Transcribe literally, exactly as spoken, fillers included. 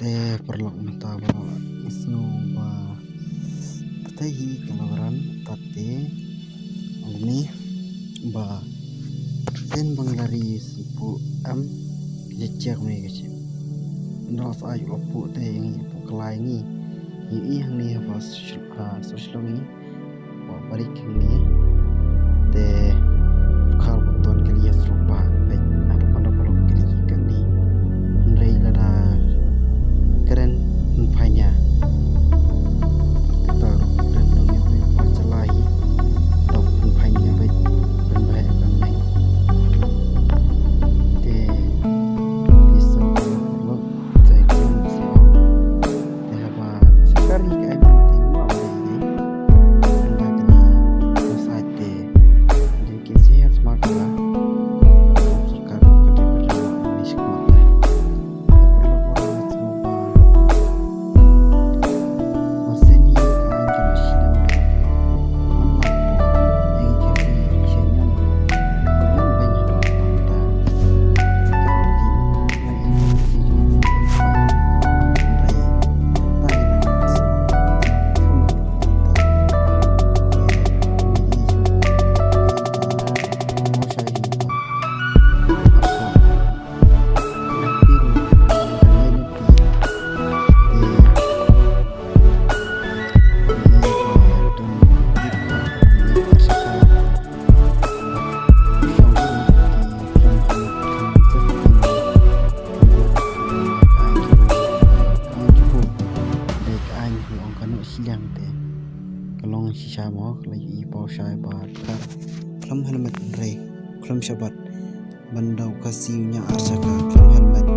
Te paralok mynta ba sngew ba pyrthei hi ka la ran tat te, ong ni ba ten bang lari sngewthuh em. Ka jajak mane ka shim. Nda sa ai u la puh te ngi puh klai ngi. Ngi i hangne haba social, ah, social ngi. Ba barik hangne. Te khar ba ton kali ïa srok ba. Ai, ada panda paralok kali kane. Hynrei lada kren pynphai nia. Kata ruh kren dong ïa phi ba jala hi. Dok pynphai nia ba kren ba ïa kane. Te pisa paralok. Te haba sa kari ka ai mynta ma ba dei. Ynda kane ka sait te. Jong ki sihat sma ka la. Sorkar ka dei ba dei ma ni shik ma ta. Ka long shiliang te ka long shisha mo, ka la ïohi paw shai ba ka khlem helmet re, khlem shabat. Ban dau ka siu nya arsa ka khlem helmet.